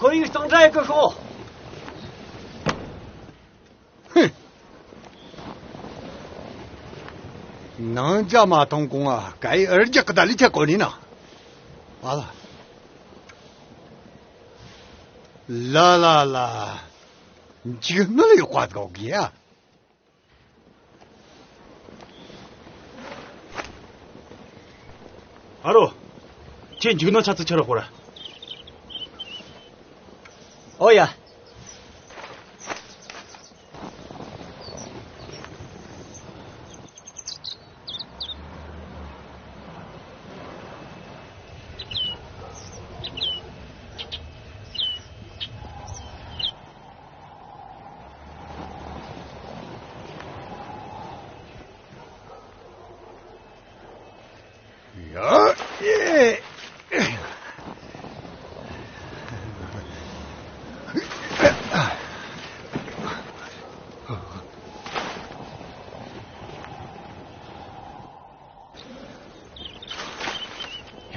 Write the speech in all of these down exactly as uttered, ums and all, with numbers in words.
ཁོར་ཡུག་གཙང་སྦྲ་ཡག་གི་ཤོག་ཧུམ། ནང་ཇ་མ་འཐུང་གོང་ང་ག་ཡི་ཨར་རྒྱག་གི་ད་ལི་ཆ་གོ་ནི་ན། ཨ་ལ། ལ་ལ་ལ། འཇིགས་སྣང་ཡོད་པ་ཟིག་གི་ཡ། ཨ་རོ། ཁྱེད་འཇིགས་སྣང་ཆ་ཚིག་ཆེ་རོགས་ཤོར། ཨོ་ཡ། ཡ། ཡ།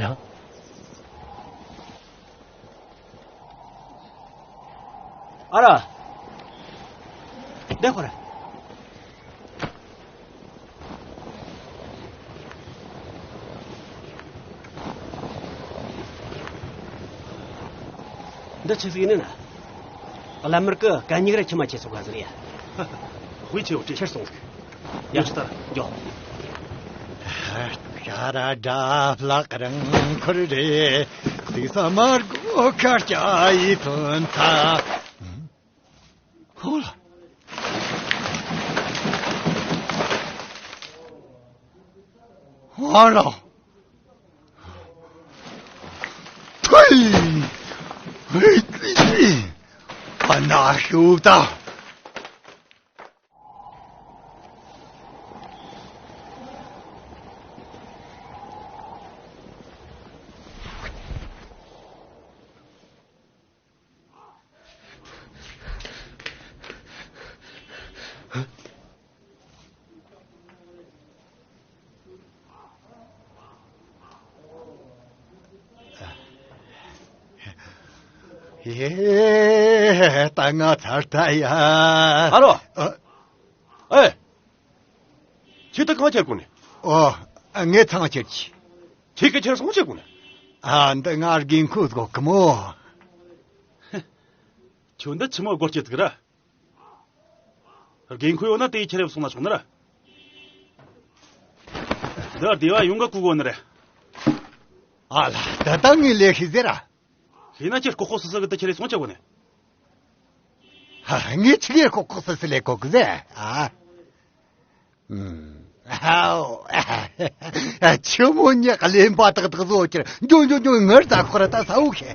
ཨ་ར། འདི་ཁོ་ར། འདི་ཆི་ཟིག་ཡིན་ན། བླ་མར་གི་གད་སྙིགས་ར་ཁྱི་མ་ཆེ་སོགས་ག་ཟིག་རེད། དཔེ་ཆེ་བོ་ཁྲིད། ཕྱིར་སོང་ཟིག་ཡ། ཡོད་ཅི་ལྟར་འགྱོ། ཤ་ར་དྲ་ལག་རང་འཁོར་རེ། དུས་ས་མར་གོ་ཁ་སྐྱ་ཡི་ཐོན་ཐ། ཧོ་ལ། ཧོ་ལ། ཐུའི། ཧེ་ཙི་ཙི། ཨ་ན་ཤུ་ད། ཧེ། ད་ང་ཚར་ད་ཡ། ཨ་རོ། ཨ། ཨེ། ཁྱེད་ད་གང་ཁྱེར་གོ་ནི། ཨོ། ངས་ཚང་ཁྱེར་གྱི། ཁྱེད་ཀྱི་ཁྱེར་སོང་ཁྱེར་གོ་ནི། ཨ། འདི་ང་དགོས་མཁོ་དགོས་གི་མོ། ཁྱོད་འདི་ཆི་མོ་སྒོར་སྐྱེད་ཟིག་ར། དགོས་མཁོ་ཡོད་ན་དེ་ཁྱེར་སོང་ན་ཆོག་ནི་ར། འདི་སྡེ་བ་ཡོངས་ག་གོ་གོ་ནི་རེད། ཨ་ལ། ད་ལྟ་ངས་ལས་ཤེས་ཟེར་ར། ཤེས་ན་ཁྱེད་ལྐོག་ལྐོག་སུ་སུ་གི་དེ་ཁྱེར་སོང་ཆ་གོ་ནི། ཧ། ངས་ཆི་གེར་ལྐོག་ལྐོག་སུ་སུ་ལས་གོ་གི་ཟེར། ཨ། ཨུམ། ཧའོ། ཆི་མོ་ཉག་གླེན་པ་ཏག་ཏག་བཟོ་ཁྱེར། འགྱོ་འགྱོ་འགྱོ། ངར་ད་ཁོ་ར་ད་ས་འུ་ཁེ།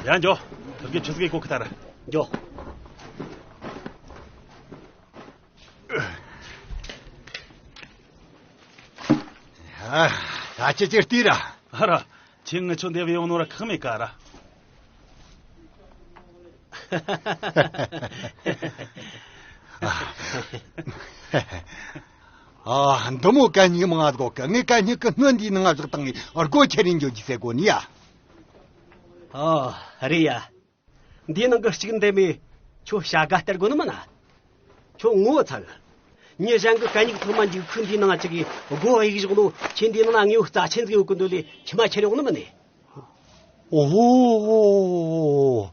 ཡ་འགྱོ། ཐུབ་ཀྱི་ཆུ་ཚིག་གི་གོ་ཁི་ཐར། འགྱོ། ཨ། ད་ཅི་ཅི་ལྟོས་ར། ཨ་ར། ཁྱེད་ངི་ཆོ་འདེབས་ཡོང་ནོ་ར་ཁག་མེད་ཀ་ར། ཨ། འདི་མོ་གད་སྙིགས་མང་ང་དགོ་གི། ངས་གད་སྙིགས་ཀྱི་སྣོད་འདིའི་ནང་ང་བཞག་བཏང་ངས་སྒོ་ཁྱེར་རིན་འགྱོ་རྒྱུ་ཟེར་གོ་ནི་ཡ། ཨོ། རེད་ཡ། འདིའི་ནང་གི་གཅིག་འདེམས་མེད། ཁྱོད་བྱ་དགའ་སྟེར་དགོས་ནི་མིན་ན། ཁྱོད་ངོ་བོ་ཚ་གི། མྱི་གཞན་གི་གད་སྙིགས་ཚང་མ་འཇུག་ཁུག་འདིའི་ནང་ཅིག་གི་སྒོ་གཡུག་བཞག་ནོ། ཁྱེད་འདིའི་ནང་ན་དངོས་པོ་རྩ་ཆེན་ཟིག་ཡོད་གི་འདོད་ལས་ཁྱི་མ་ཁྱེར་ཡོང་ནི་མིན་ནས། ཨོ།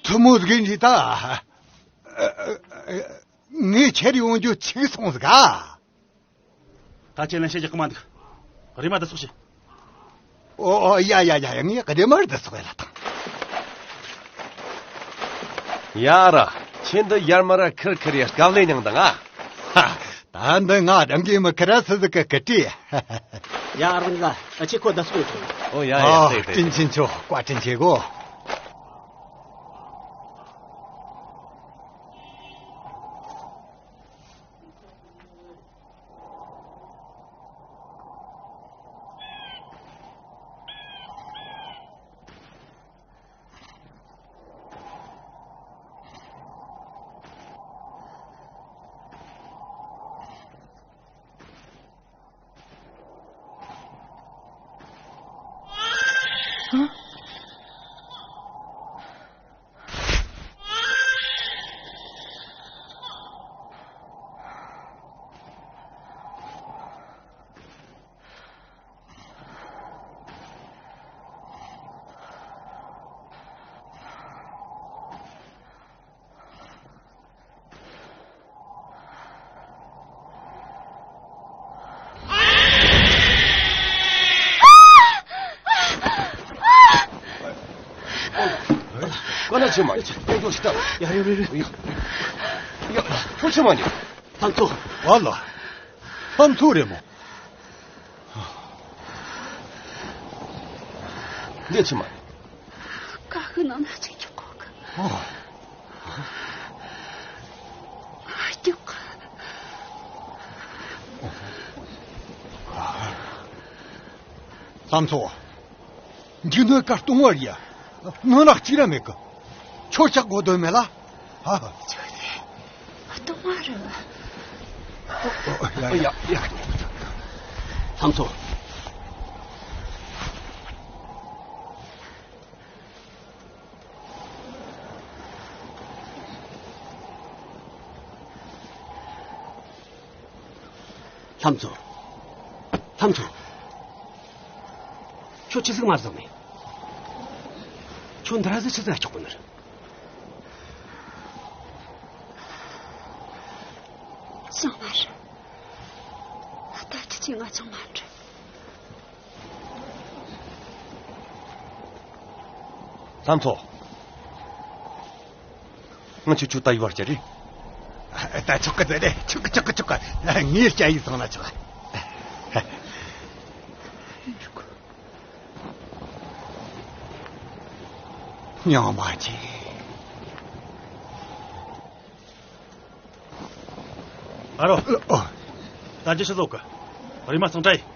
ཐུ་མོ་ཟིག་འདི་ད། ངས་ཁྱེར་ཡོང་རྒྱུ་ཆིག་སོང་ཟིག་ག། ད་ཁྱེད་ལན་བཤད་རྒྱག་གི་མ་འདུག་རེམ་མ་ད་ཚོགས་ཤིག་ཨོ་ཨོ། ཡ་ཡ་ཡ་ཡ། ངས་རེམ་མ་ད་ཚོགས་ཡ་ལ་དང་། ཡ་ར། ཁྱེད་འདི་ཡར་མར་ཁིར་ཁིར་ཡ་སྐབས་ལས་མྱངས་དང་ཨ། ཧ། ད་འདི་ང་རང་གི་མི་ཁིར་སི་ཟིག་གི་ཀི་ཏི། ཡ་རང་ག་ཨ་ཅེ་ཁོ་ད་ཚོགས་ཡོད་ཆོག་ཨོ་ཡ་ཡ། ཨ། བཀའ་དྲིན་ཆེན་ཆོ། བཀའ་དྲིན་ཆེ་གོ། ཐང་། ཀ་ན་ཆེ་མ་ཡིན། ཡ་ཡ་རེ་རེ། ཡ་ཁྱོད་ཆེ་མ་ཡིན། ཐམ་ཚོ། བ་ལ། ཐམ་ཚོ་རེད་མོ། འདི་ཆེ་མ་ཡིན། ཀ་ཤི་ནང་ན་ཆེ་ཆོག་གོ་གི། ཨ་ཅོག་ལྷམ་ཚོ། འཇིགས་སྣང་དཀར་གཏོང་བར་ཡ། ནང་ལ་གཅིག་ར་མེད་གི། ཆོ་ཆག་དགོས་དོན་མེད་ལ། ཧ་ཧ། ཆོ་ཆག་གཏོང་བ་རེད། ཡ་ཡ་ཡ། ལྷམ་ཚོ། ལྷམ་ཚོ། ལྷམ་ཚོ། ཁྱོད་ཆི་ཟིག་མ་བཟང་ནས། ཁྱོད་འདི་ར་ཟིག་ཆི་ཟིག་ཆོག་གི་ནི་རེད། བཟང་མ་རེད། ད་ཁྱི་ཆེ་ང་ཚང་མ་འདྲ། ལྷམ་ཚོ། ང་ཆུ་ཆུ་ལྟ་ཡི་བར་བྱ་རེད། ད་ཆོག་གི་རེད། ཆོག་གི་ཆོག་གི་ཆོག་གི། ངའི་སྐྱ་ཡིག་ཚང་ལ་ཆོག་ཉང་མ་ཆེ། ཨ་རོ། ཨོ། ད་ཅི་ཞིག་བཟོ་གི། རི་མ་གཙང་སྦྲ་ཡིན།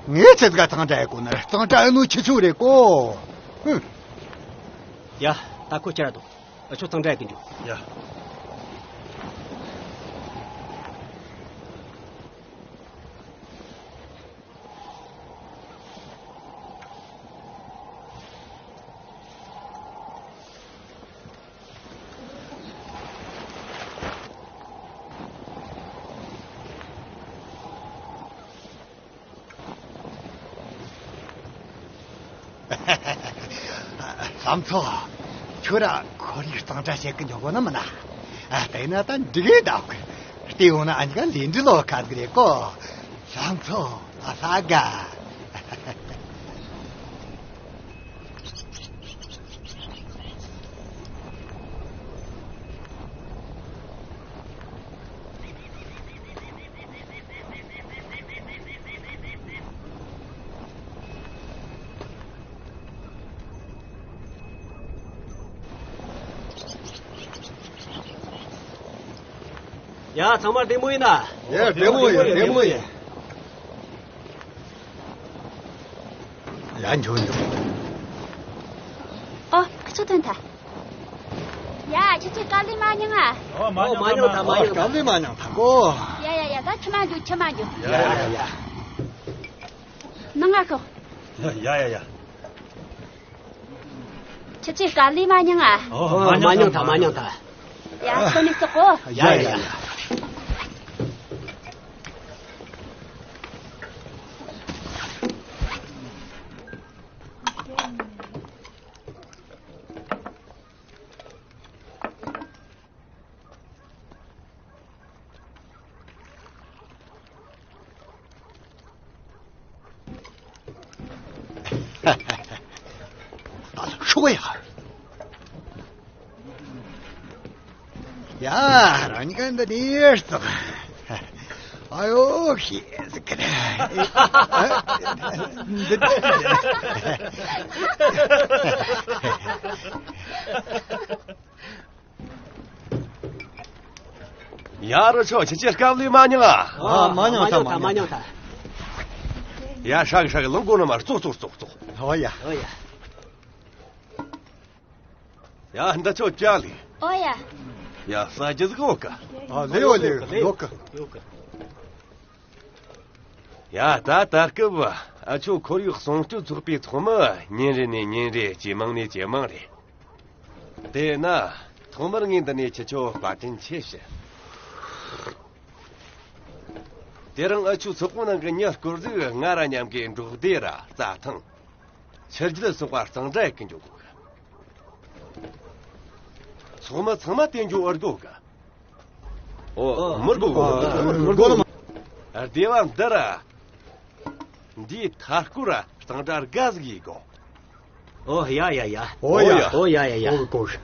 ངས་ཆི་ཟིག་གཙང་སྦྲ་ཡི་གོ་ནར་གཙང་སྦྲ་ཡི་ནོ་ཁྱི་ཆུ་རེད་གོ། ཧུམ། ཡ། ད་ཁོ་ཁྱེར་ར་དོ། ཨ་ཆོ་གཙང་སྦྲ་ཡི་གི་འཇུ། ཡ། ལྷམ་ཚོ། ཁྱོད་ར་ཁོར་ཡུག་གཙང་སྦྲ་བྱེད་གི་འཇོག་གོ་ན་མིན་ན། ཨ་བལྟས་ན་ད་འགྲིག་གི་འདུག་གི། བལྟས་འོང་ན་ཨ་མྱེས་ཀ་ལས་འབྲས་ལོ་ཁ་ཟིག་རེད་གོ། ལྷམ་ཚོ། ཨ་ཧ་ག། ཡ། ཚང་མ་བདེ་མོ་ཡིན་ན། ཡ། བདེ་མོ་ཡིན། བདེ་མོ་ཡིན། ཡ། འགྱོ་འགྱོ། ཨོ། ཁྱོད་ཐོན་ཐལ། ཡ། ཁྱེད་ཚོས་དཀའ་ལས་མ་མྱངས་ཨ། ཨོ། མ་མྱངས་ཐལ། མ་མྱངས་ཐལ། དཀའ་ལས་མ་མྱངས་ཐལ་གོ། ཡ་ཡ་ཡ། ད་ཁྱིམ་མ་འགྱོ། ཁྱིམ་མ་འགྱོ། ཡ་ཡ་ཡ། ནང་ང་ཤོག། ཡ་ཡ་ཡ། ཁྱེད་ཚོས་དཀའ་ལས་མ་མྱངས་ཨ། ཨོ། མ་མྱངས་ཐལ། མ་མྱངས་ཐལ། ཡ། ཁོ་ནི་ཙོག་གོ། ཡ་ཡ་ཡ། ཤོག་ཡ། ཡ། རང་ཉིད་ཀ་འདི་ནས་ཙོག། ཨ་ཡོ། ཤེས་ཟིག་གི་ནས། འདི། ཡ། རོ་ཆོ། ཁྱེད་ཚོས་དཀའ་ལས་མ་མྱངས་ཨ། ཨ། མ་མྱངས་ཐལ། མ་མྱངས་ཐལ། ཡ། ཧྲ་གི་ཧྲ་གི། ལོ་མགོ་ན་མར་ཙོག་ཙོག་ཙོག་ཙོག། ཨོ་ཡ། ཨོ་ཡ། ཡ། འདི་ཆོ་ཅག་ལས། ཨོ་ཡ། ཡ། ཟ་རྒྱུ་ཟིག་ཡོད་ག། ཨ། ལེ་ཡོད། ལེ་ཡོད་ག། ཡོད་ག། ཡ། ད་ད་སྐབས་ཨ་ཆོ་ཁོར་ཡུག་སྲུང་སྐྱོབ་ཚོགས་པའི་ཚོགས་མི་ཉིན་རེ་ནས་ཉིན་རེ་ཇེ་མང་ནས་ཇེ་མང་རེད། དེས་ན་ཐོག་མར་ངས་འདི་ནས་ཁྱེད་ཆོ་བཀའ་དྲིན་ཆེ་ཞུ། དེ་རིང་ཨ་ཆོའི་ཚོགས་པའི་ནང་གི་མྱི་སྐོར་ཟིག་ང་ར་མཉམ་གི་འབྲོག་སྡེ་ར་རྩྭ་ཐང་། ཕྱི་རྒྱལ་སོགས་པར་གཙང་སྦྲ་ཡེད་གི་འགྱོ་དགོས་གི། ཚང་མ་ཚང་མ་དེ་འགྱོ་ཨེ་དགོས་གི། ཨོ། མི་དགོས་གི། མི་དགོས་གི། སྡེ་བ་འདི་ར། འདིའི་མཐའ་སྐོར་ར་གཙང་སྦྲ་དགའ་ཟིག་ཡེད་དགོས། ཨོ་ཡ་ཡ་ཡ། ཨོ་ཡ། ཨོ་ཡ་ཡ་ཡ། ཨོ་གོ་གི།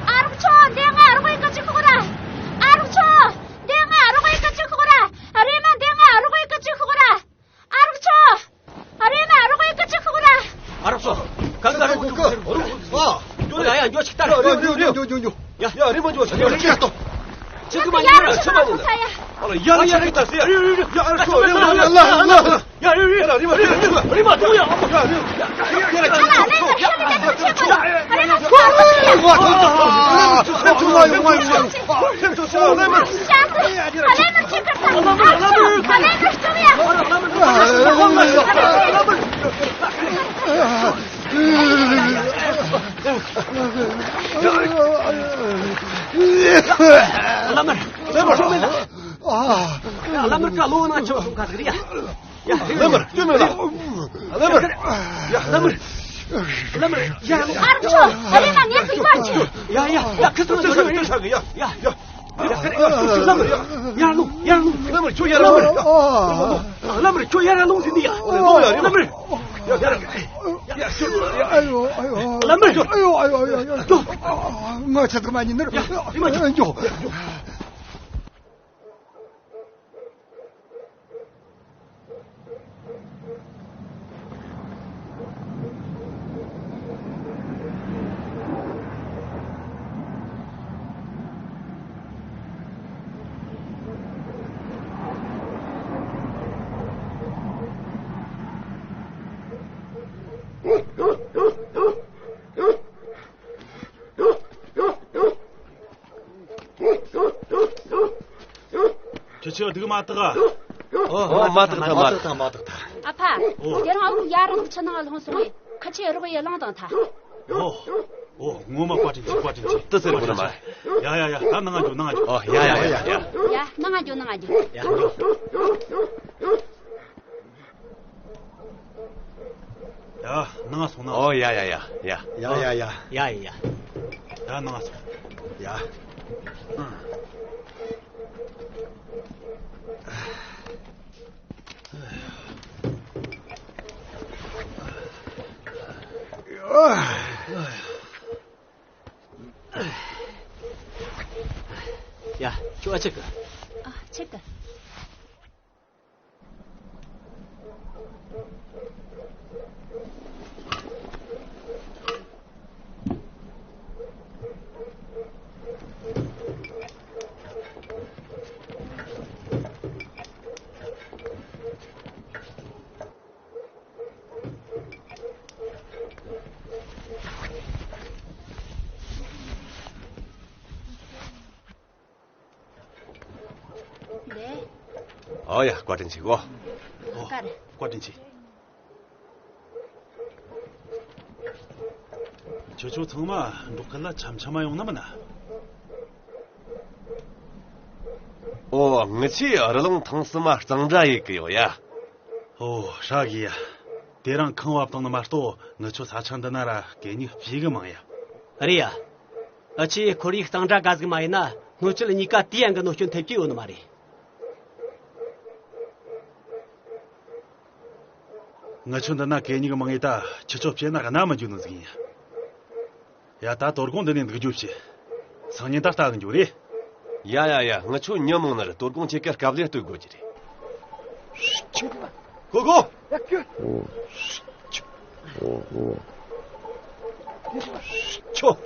ཨ་རོགས་ཚོ། འདི་ང་རོགས་ཡེད་གི་བཅུག་གོ་ར། ཨ་རོགས་ཚོ། འདི་ང་རོགས་ཡེད་གི་བཅུག་གོ་ར། རེམ་མ་འདི་ང་རོགས་ཡེད་གི་བཅུག་གོ་ར། ཨ་རོགས་ཚོ། རེམ་མ་རོགས་ཡེད་གི་བཅུག་གོ་ར། ཨ་རོགས་ཚོ། ག་ག་རོགས་ཡེད་གི་བཅུག་གོ་ར། ཨ། འགྱོ་ཡ་ཡ། འགྱོ་ཅིག་ལྟ། འགྱོ་འགྱོ་འགྱོ་འགྱོ་འགྱོ། ཡ་ཡ། རེམ་མ་འགྱོ། ཆ་ཡ་ཆ་ཡ། ཆ་གི་མ་ཉན་ར། ཆ་མ་ཉན། ཨ་ལ་ཡ་ལ་ཡ་རེ་ད་སེ། ཡ་ཡ་ཡ། ཡ་ཨ་རོགས་ཚོ། རེམ་མ་ཡ་ལ་ལ་ལ། ཡ་ཡ་ཡ། རེམ་མ་རེམ་མ་རེམ་མ་འགྱོ་ཡ། ཡ་རེམ་མ། བླ་མར། བླ་མར། བླ་མར་བཀའ་ལོ་ན་ཆོག་སོང་ཁ་ཟིག་རེད་ཡ། ཡ། བླ་མར། བླ་མར། བླ་མར། ཡ། བླ་མར། ཡ། ཨ་རོགས་ཚོ། རེམ་མ་ངས་ཟིག་མ་བྱེད། ཡ་ཡ་ཡ། ཁི་ཚོ་ཚོ་ཚོ་ཚོ། ཡ་ཡ། ཡ་ཡ། ཡ་བླ་མར། ཡར་ལོངས། ཡར་ལོངས། བླ་མར་ཁྱོད་ཡར་ལོངས། བླ་མར་ཁྱོད་ཡར་ལོངས་ཟིན་ནི་ཡ། ལོངས་ཡ། བླ་མར། ཡ་ཡ། ཨ་ཡོ་ཨ་ཡོ། བླ་མར། ཨ་ཡོ་ཨ་ཡོ་ཨ་ཡོ། ང་ཆ་ཚང་མ་ཉིན་ནར། ཡ་ཡ། མ་འགྱོ། ཁྱེད་ཚོས་སྡུག་མ་ཐག་ཨ། ཨོ། མ་ཐག་ཐག་མ་ཐག་ཐག་མ་ཐག་ཐག་ཨ་ཕ། ཨོ། དེ་རིང་ཨ་ཁུ་ཡར་ལོངས། ཕྱི་ནང་ལྷུང་སོང་ངས། ཁ་ཆེ་རོགས་ཡེད་ལང་དང་ཐ། ཨོ། ཨོ། ངོ་མ་བཀའ་དྲིན་ཆེ། བཀའ་དྲིན་ཆེ། དེ་ཟེར་དགོས་ནི་མ། ཡ་ཡ་ཡ། ད་ནང་ང་འགྱོ། ནང་ང་འགྱོ། ཨོ། ཡ་ཡ་ཡ་ཡ། ཡ། ནང་ང་འགྱོ། ནང་ང་འགྱོ། ཡ། ཡ། ནང་སོང་ན། ཨོ། ཡ་ཡ་ཡ་ཡ། ཡ་ཡ་ཡ། ཡ་ཡ་ཡ། ཡ། ནང་སོང་། ཡ། ཨང་། ཡ། ཁྱོད་ཨ་ཅག་གི། ཨ། ཅག་གི། འདི། ཨོ་ཡ། བཀའ་དྲིན་ཆེ་གོ། ཨོ། བཀའ་དྲིན་ཆེ། ཁྱེད་ཚོ་ཚང་མ་འབྲོག་ཁུལ་ལ་འཆམ་འཆམ་མ་ཡོང་ན་མིན་ན། ཨོ། ངི་ཆོས་རི་ལུང་ཐང་གསུམ་མ་གཙང་སྦྲ་ཡེད་གི་ཡོད་ཡ། ཨོ། ཧྲ་གི་ཡ། དེ་རིང་ཁང་བབས་བཏང་ནི་མ་གཏོགས་ངི་ཆོ་ས་ཆ་འདི་ན་ར་གད་སྙིགས་སྤྱིའི་གི་མང་ཡ། རེད་ཡ། ཨ་ཆེ་ཁོར་ཡུག་གཙང་སྦྲ་དགའ་ཟིག་མ་ཡིན་ན་སྣོད་བཅུད་གཉིས་ཀ་དུས་ཡན་གི་གནོད་སྐྱོན་ཐེབས་ཀྱི་ཡོད་ནི་མ་རེད། ངི་ཆོ་འདི་ན་གད་སྙིགས་མང་ཡས་ད་ཁྱེད་ཆོ་བྱས་ན་གནའ་མི་འཇུག་ནི་ཟིག་ཡིན་ཡ། ཡ། ད་དོ་དགོང་འདི་ནས་འདུག་རྒྱུ་བྱེད། སང་ཉིན་ད་ལྟ་གི་འགྱོ་རེད། ཡ་ཡ་ཡ། ངི་ཆོ་མྱི་མང་ནི་རེད། དོ་དགོང་ཁྱེད་ཀ་དཀའ་ལས་སྟོན་དགོས་ཀྱི་རེད། གོ་གོ། ཡ་ཁྱོད། ཁྱོད།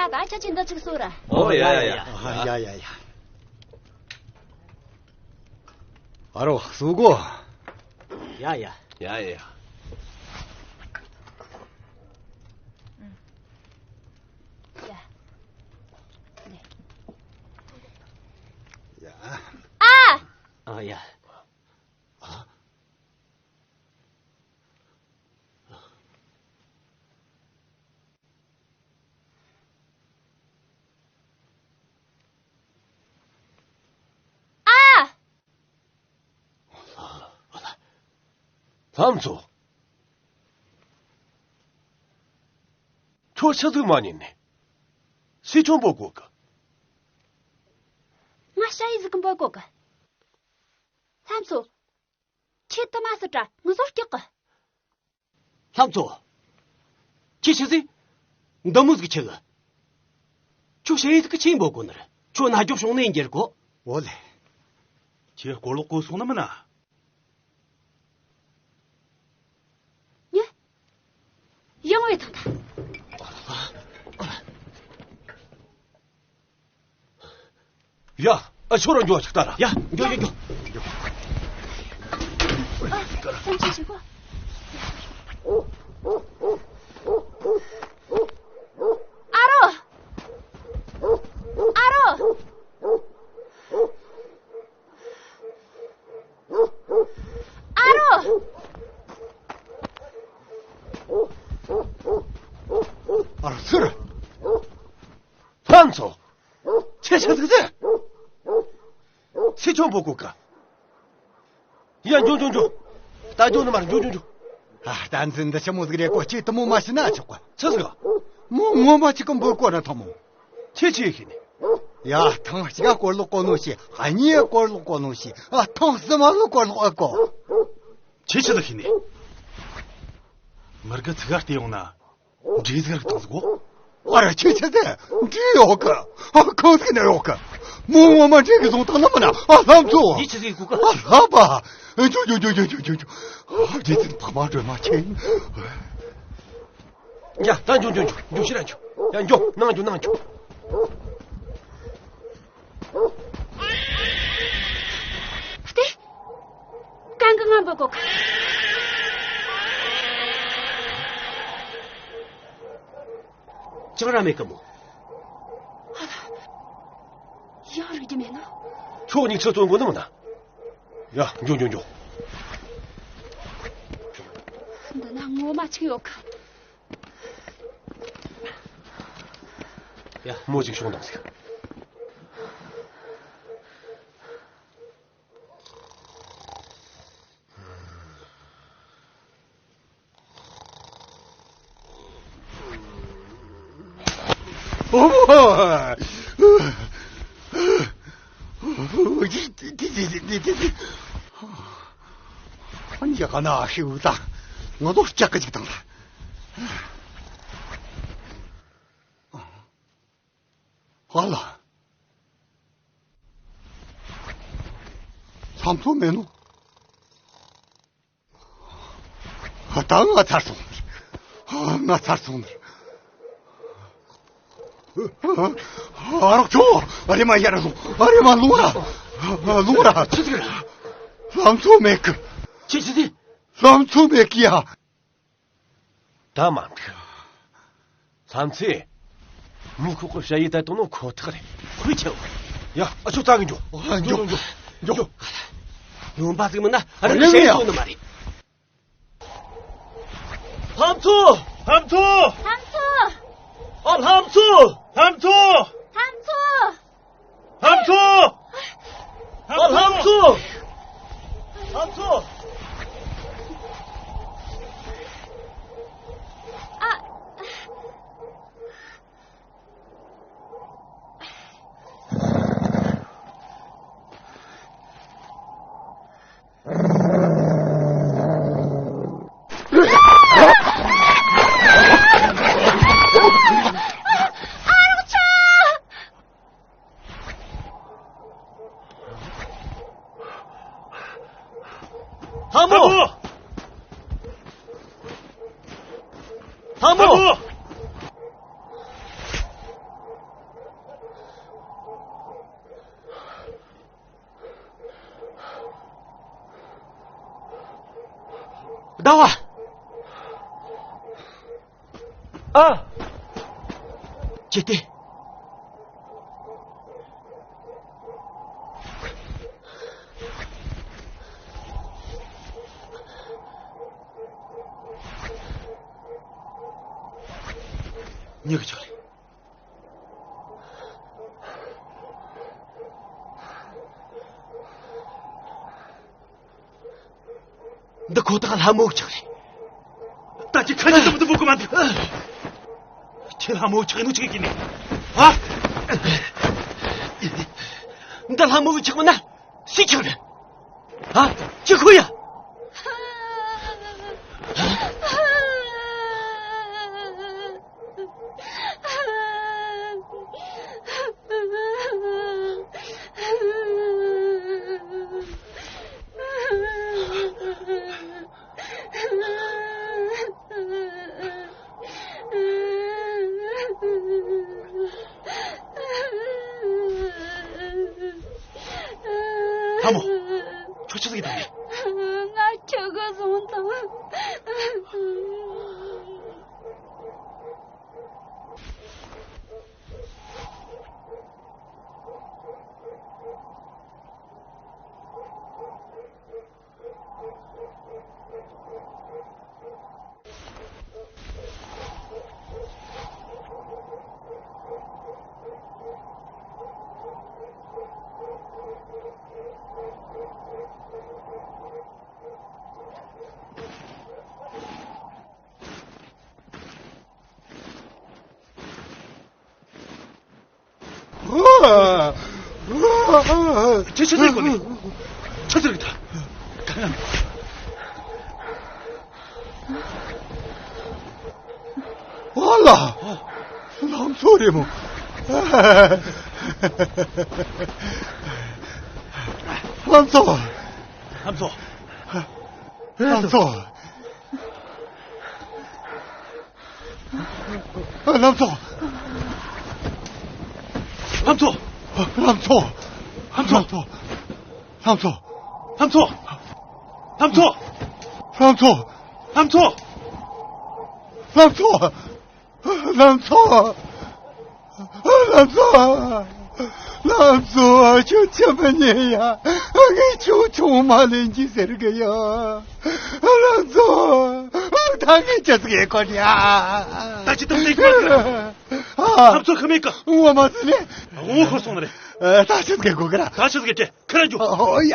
ད་ཁྱེད་ཀྱིས་འདི་གཅིག་གསོལ་ར། ཨོ་ཡ་ཡ་ཡ། ཨ་ཡ་ཡ་ཡ། ཨ་རོ་གསོལ་གོ། ཡ་ཡ། ཡ་ཡ་ཡ། ཡ། ཡ། ཨ། ཨ་ཡ། ཨ། ཨ། ལྷ་མཚོ། ཁྱོད་ཆི་ཟིག་མ་ཉན་ནས། སུས་ཁྱོད་འབོད་གོ་གི། ང་ཞ་ཡི་ཟིག་གིས་འབོད་གོ་གི། ལྷ་མཚོ། ཁྱེད་དུ་མ་སུ་དྲ་ངུ་ཟོར་སྐྱག་གི། ལྷ་མཚོ། ཁྱེད་ཆི་ཟིག་འདི་མོ་ཟིག་ཆི་གི། ཁྱོད་ཞ་ཡི་ཟིག་གིས་ཆི་འབོད་གོ་ནི་རེད། ཁྱོད་རྣ་རྒྱོབ་བྱུང་ནས་འགྱེལ་གོ། འོ་ལེ། ཁྱེད་སྐོར་ལོག་གོ་སོང་ནི་མིན་ན། ཉེ། ཡང་བས་ཐང་ཐ། ཡ། ཨ་ཆོ་རང་འགྱོ་ཆག་ལྟ་ར། ཡ། འགྱོ་འགྱོ་འགྱོ། ཨ། སེམས་ཆུང་བྱེད་གོ། ཨ་རོ། ཨ་རོ། ཨ་རོ། ཨ་རོ་ཚུར། ལྷ་མཚོ། ཁྱེད་ཆི་ཟིག་ཟེར། སུས་ཁྱོད་འབོད་གོ་གི། ཡ། འགྱོ་འགྱོ་འགྱོ། ད་འགྱོ་ནི་མ་རེད། འགྱོ་འགྱོ་འགྱོ། ཨ། གཏན་ཚིགས་འདི་ཆི་མོ་ཟིག་རེད་གོ། ཁྱེད་དུ་མོ་མ་ཤི་ན་ཆོག་གི། ཆི་ཟིག་མོ་ངོ་མ་ཅིག་གིས་འབོད་གོ་ན་ཐང་མོ། ཁྱེད་ཆི་ཤེས་ནས། ཡ། ཐེངས་གཅིག་སྐོར་ལོག་གོ་ནོ་ཤེས། གཉིས་སྐོར་ལོག་གོ་ནོ་ཤེས། ཨ། ཐེངས་གསུམ་ལོག་སྐོར་ལོག་ཨེ་གོ། ཁྱེད་ཆི་ཟིག་ཤེས་ནས། མི་རྒན་ཚིག་ག་བལྟས་ཡོང་ན། འདྲེ་ཟིག་རིག་བཏང་ཟིག་གོ། ཨ་ར་ཁྱེད་ཆི་ཟེར། འདྲེ་ཡོད་གི། ཨ། གང་ཟིག་ན་ཡོད་གི། མོ་ངོ་མ་འདྲེ་གིས་བཟུང་བཏང་ནི་མིན་ན། ཨ། ལྷ་མཚོ། འདི་ཆི་ཟིག་གོ་གི། ཨ། ལྷ་པ། འགྱོ་འགྱོ་འགྱོ། ཨ། འདྲེ་ཚིག་ཕ་མ་སྒྲོལ་མ་ཁྱེད། ཡ། ད་འགྱོ་འགྱོ་འགྱོ། འགྱོ་ཕྱིར་ར་འགྱོ། ཡ། འགྱོ། ནང་འགྱོ། ནང་འགྱོ། ལྟོས། གན་གིས་ང་འབོད་གོ་གི། ཅང་ར་མེད་གི་མོ། ཨ་ལ། ཡང་རིག་རྒྱུ་མེད་ནོ། ཁྱོད་གཉིས་ཆི་བཙོང་གོ་ནི་མིན་ན། ཡ། འགྱོ་འགྱོ་འགྱོ། འདི་ན་ངོ་མ་ཅིག་ཡོད་གི། ཡ། མོ་ཅིག་ཤོང་དང་ཟིག་ཨ་ནི་ཡ་ག་ན་ཤི་བུ་ད་ང་ཚོ་ལྕགས་ཀ་ཅིག་དང་། ཨ་ལ། ལྷ་མཚོ་མེད་ནོ། ད་ང་ཚར་སོང་། ང་ཚར་སོང་། ཨ་རོགས་ཚོ། ཨ་རེ་མ་ཡར་སོང་། ཨ་རེ་མ་ལུང་ར། ལུང་ར། ཆི་ཟིག་རེད། ལྷ་མཚོ་མེད་གི། ཆི་ཆི་ཟིག་ལྷ་མཚོ་མེད་གི་ཡ། ད་མ་འགྲིག་ལྷ་མཚོ། མུ་ཁོག་གི་ཞ་ཡི་ད་དུང་ནོ་ཁོ་ཐག་རེད། ཁོས་ཆེ་བ། ཡ། ཨ་ཆོ་རྩ་གི་འགྱོ། འགྱོ་འགྱོ་འགྱོ། སྨྱོན་པ་ཟིག་མིན་ན་ཨ་རེ་ལེ་ལེ་ཡ། ཤེས་ཡོད་ནི་མ་རེད། ལྷ་མཚོ། ལྷ་མཚོ། ལྷ་མཚོ། ཨ། ལྷ་མཚོ། ལྷ་མཚོ། ལྷ་མཚོ། ལྷ་མཚོ། ཨ། ལྷ་མཚོ། ལྷ་མཚོ། ཨ། ཨ་བ། ཨ། ཅི་སྟེ། མྱི་གི་ཆག་རེད། འདི་ཁོ་ཐག་ལྷ་མོ་གི་ཆག་རེད། ད་ཅི་ཁ་ཉིན་དུ་མི་འདུག་གི་མ་འདུག་ཁྱེད་ལྷ་མོ་གི་ཆག་ནོ་ཆག་གི་ནི། ཨ། འདི་ལྷ་མོ་གི་ཆག་མིན་ན་སུའི་ཆག་རེད། ཨ། ཅི་ཁོ་ཡ། ལྷ་མོ། ཁྱོད་ཆི་ཟིག་གི་དང་། ང་ཁྱོད་ག་སོང་དང་། ཁྱེད་ཆི་ཟེར་གོ་ནི། ཆི་ཟེར་གི་ད། ཨ་ལ། ལམ་བཟོ་རེད་མོ། ལམ་བཟོ། ལམ་བཟོ། ལམ་བཟོ། ལམ་བཟོ། ལམ་བཟོ། ལམ་བཟོ། ལམ་བཟོ། ལམ་བཟོ། ལམ་བཟོ། ལམ་བཟོ། ལམ་བཟོ། ལམ་བཟོ། ལམ་བཟོ། ལམ་བཟོ། ལམ་བཟོ། ཁྱོད་ཆི་མི་ཉན་ཡ། ངས་ཁྱོད་ཆུང་མ་ལེན་གྱི་ཟེར་གི་ཡ། ལམ་བཟོ། ད་ངས་ཅི་ཟིག་ཡེ་གོ་ནི་ཡ། ད་ཅི་ཏུ་ལེགས་མ་གི། ཨ། ལམ་བཟོ་ཁ་མེད་གི། ངོ་མ་ཟིན་ནས། ངོ་ཁོ་སོང་ནི་རེད། ད་ཅི་ཟིག་ཡེ་གོ་གི་ར། ད་ཅི་ཟིག་ཡེ་ཏྲེ། ཁ་ར་འཇུ། ཨོ་ཡ་ཡ།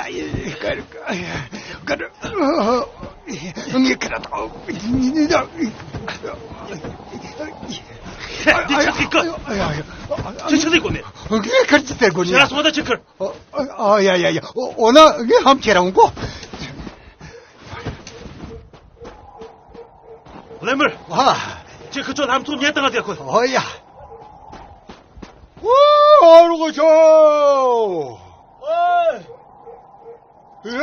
ཁ་ར་ཁ་ར། ངས་ཁ་ར་ཐོག་འདི་ཆི་ཟིག་གི། ཆི་ཆི་ཟིག་གོ་ནས། ངས་ཁར་ཅི་ཟེར་གོ་ནས། ཡ་སོང་ད་ཆི་ཁར། ཨོ་ཡ་ཡ་ཡ། འོ་ན་ངས་ཧམ་ཁྱེར་ར་འོང་གོ། ལེ་མར། ཨ། ཁྱེད་ཁི་ཆོ་ལྷམ་ཚོགས་ཉལ་དང་ཟེར་གོ། ཨོ་ཡ། ཨོ་རོགས་ཆོ། ཨོ། ཡ།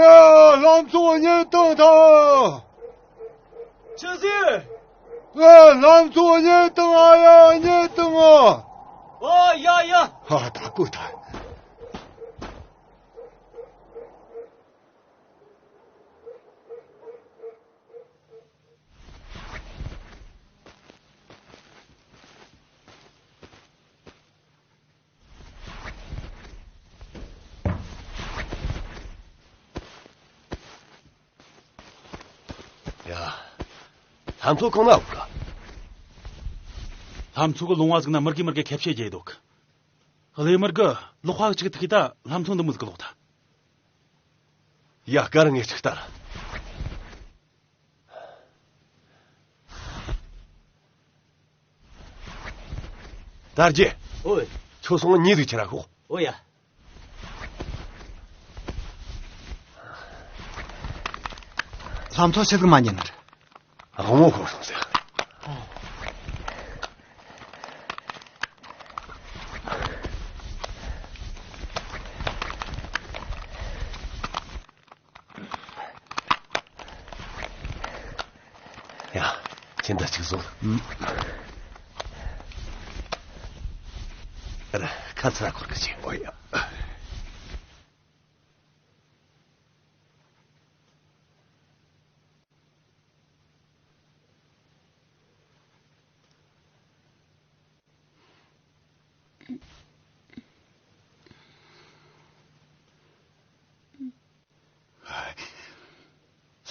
ལྷམ་ཚོགས་ཉལ་དང་དང་། ཆི་ཟིག་ཨ། ལྷམ་ཚོགས་ཉལ་དང་ཨ་ཡ། ཉལ་དང་ཨ། ཨོ་ཡ་ཡ། ཨ། ད་གོ་ད། ཡ། ལྷམ་ཚོགས་གང་ན་འོག་ག་ལྷམ་ཚོགས་གི་ལུང་བ་ཟིག་ན་མི་རྒས་མི་རྒས་ཁེབས་ཤེས་རྒྱས་འདུག་ལེ་མར་གི་ལོག་ཧ་ཅིག་ཐུག་གི་ད་ལྷམ་ཚོགས་འདི་མོ་ཟིག་གི་ལོག་ད། ཡ། སྐར་ངས་ཅིག་ལྟར། དར་རྒྱས། ཨོའི། ཁྱོད་སོང་ཉིད་དུ་ཁྱེར་ར་ཤོག་ཨོ་ཡ། ལྷམ་ཚོགས་ཆི་ཟིག་མ་ཉན་ནི་རེད། དབང་མོ་ཁོ་སོང་ཟེར། ཡ། ཁྱེད་འདི་གཅིག་བཟུང་། ཨ། ཁ་ཚ་འཁོར་གི་ཆེ། ཨོ་ཡ།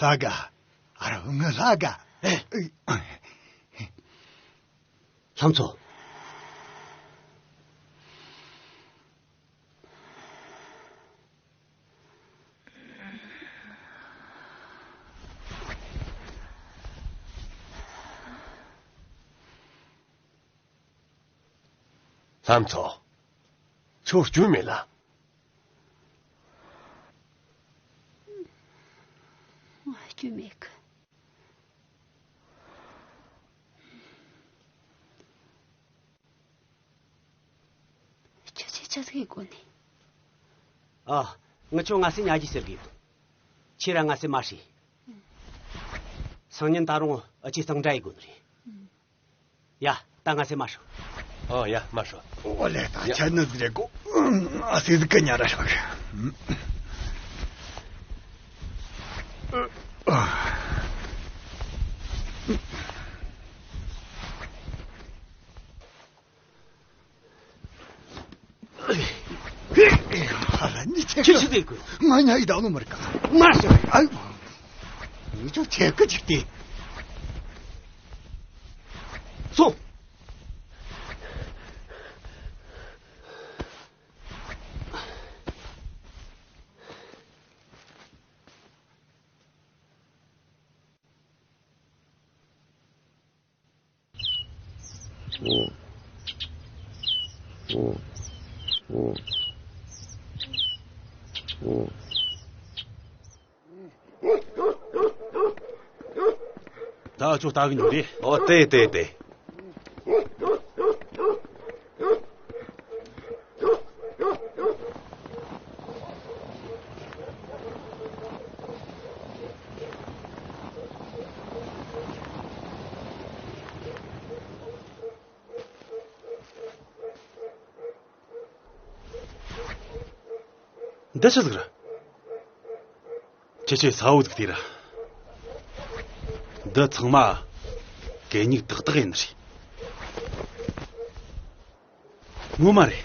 ལྷ་དགའ། ཨ་རོ་ངི་ལྷ་དགའ། ལྷ་མཚོ། ལྷ་མཚོ། ཁྱོད་སྐྱོན་མེད་ལ། ང་སྐྱོན་མེད་གི། ཁྱོད་ཚོས་ཆི་ཟིག་གི་སྒོ་ནས། ཨ། ངི་ཆོ་ང་སེ་ཉ་གི་ཟེར་གི་ཡོད། ཁྱེད་ར་ང་སེ་མ་ཧྲི། སང་ཉིན་ད་རུང་ཨ་ཅེ་གཙང་སྦྲ་ཡི་དགོས་ནི་རེད། ཡ། ད་ང་སེ་མ་ཧྲི། ཨོ་ཡ། མ་ཧྲི། ཨོ་ལེ། ད་ཡ། ཆ་ནི་ཟིག་རེད་གོ། ཨ་སི་ཟིག་གི་ཉ་ར་ཧྲག། ཁྱེད་ཆི་ཟིག་གི། ང་ཉ་ཡི་ད་ནོ་མར་ག། མ་ཤི། ཨ། ངི་ཆོ་ཆེ་གི་ཅིག་ཏེ། སོང་། ད་ཁྱོད་ལྟ་གི་འགྱོ་རེ། ཨོ་དེ་དེ་དེ། འདི་ཆི་ཟིག་རེད། ཁྱེད་ཆོས་ས་འོག་ཟིག་ལྟོས་ར། འདི་ཚང་མ་གད་སྙིགས་ཏག་ཏག་ཡིན་ནི་རེད། ངོ་མ་རེད།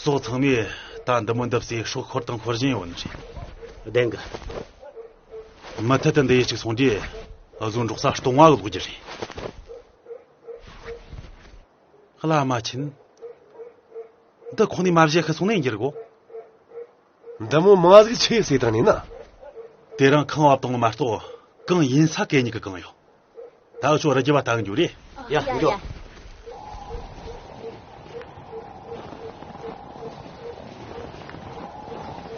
ཟོག་ཚང་མས་ད་འདི་མོ་འདི་བཟས་སྲོག་ཤོར་དང་ཤོར་བཞིན་ཡོད་ནི་རེད། བདེན་གི། མུ་མཐུད་དུ་འདི་ཡི་གཅིག་སོང་དུས་བཟོ་འབྲོག་ས་སྟོང་བ་ལོག་རྒྱུ་རེད། བླ་མ་ཆེན། འདི་ཁོང་ནས་མ་བཞེས་ཤི་སོང་ནས་འགྱུར་གོ། འདི་མོ་མང་ཟིག་ཆེ་ཟེར་དང་ནི་ན། དེ་རིང་ཁང་བབས་བཏང་མ་གཏོགས་གང་ཡིན་ས་གད་སྙིགས་གི་གང་ཡོད། ད་ཁྱོད་ར་རྒྱུ་བ་ལྟ་གི་འགྱོ་རེ། ཡ་ཡ་འགྱོ། ཡ།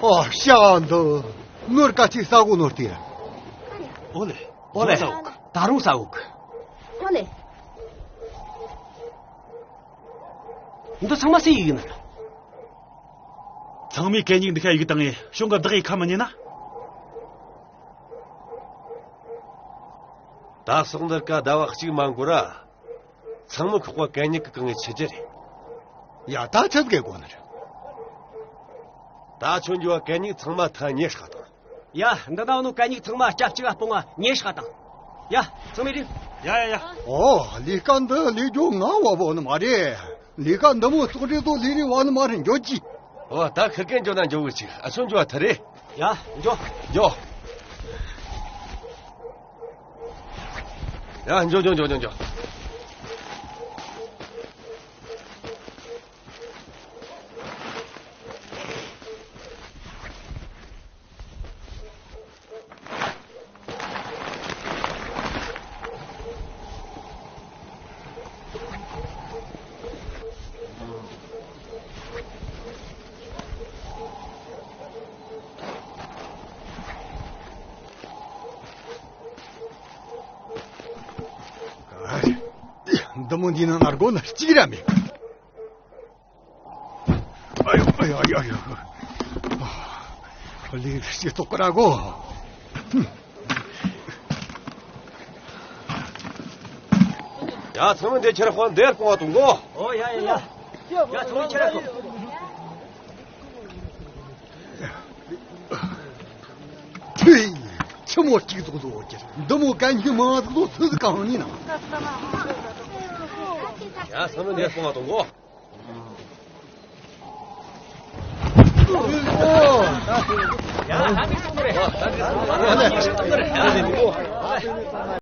ཨོ་ཤ་འདི་ནོར་ག་ཅིག་ས་གོ་ནོར་ཏེ། ཨོ་ལེ། ཨོ་ལེ། ས་འོག་ད་རུང་ས་འོག་ཨོ་ལེ། འདི་ཚང་མ་སུའི་ཡིག་ཡིན་ན། ཚང་མས་གད་སྙིགས་འདི་ཁ་ཡིག་བཏང་ངས་གཞུང་གི་བདག་ཡིག་ཁ་མི་ཉན་ན། ད་སོག་འདིར་ཀ་ཟླ་བ་གཅིག་མ་འགོར་ར། ཚང་མ་ཁོག་པ་གད་སྙིགས་ཀྱི་གང་ངས་ཆི་རྒྱུ་རེད། ཡ་ད་ཆི་གེ་གོ་ནི་རེད། ད་ཁྱོད་འགྱོ་བ་གད་སྙིགས་ཚང་མ་ཐ་ཉེ་ཧྲག་དང་། ཡ། འདི་ནང་ནོ་གད་སྙིགས་ཚང་མ་སྐྱ་གཅིག་ལ་སྤུངས་ང་ཉེ་ཧྲག་དང་། ཡ། ཚང་མས་རིམ། ཡ་ཡ་ཡ། ཨོ་ལས་ཀ་འདི་ལས་རྒྱུ་ང་བ་བོ་ནི་མ་རེད། ལས་ཀ་འདི་མོ་ཙོག་རེ་ཙོག་ལས་རེ་བ་ནི་མ་རེད་འགྱོ་ཅི། ཨོ་ད་ཁིར་ཀན་འགྱོ་ན་འགྱོ་གི་ཅིག་ཨ་ཆོ་འགྱོ་བ་ཐ་རེད། ཡ་འགྱོ། འགྱོ། ཡ་འགྱོ་འགྱོ་འགྱོ་འགྱོ་འགྱོ། འདི་མོ་འདི་ནང་ན་སྒོ་ན་གཅིག་ར་མེད། ཨ་ཡོ་ཨ་ཡོ་ཨ་ཡོ་ཨ་ཡོ། ལས་ཤི་ཐོག་ར་གོ། ཡ་ཚང་མ་འདི་ཁྱེར་ཁོ་འདིར་སྤོང་བ་གཏོང་གོ། ཨོ་ཡ་ཡ་ཡ། ཡ་ཚང་མ་ཁྱེར་ཁོ། ཐུའི། ཆི་མོ་གཅིག་ཟོག་ཟོག་གྱིས་འདི་མོ་གན་གྱི་མང་ཟོག་ཟོག་ཚོད་གང་ནི་ན། ཡ་ཚང་མ་འདིར་སྤོང་བ་གཏོང་གོ།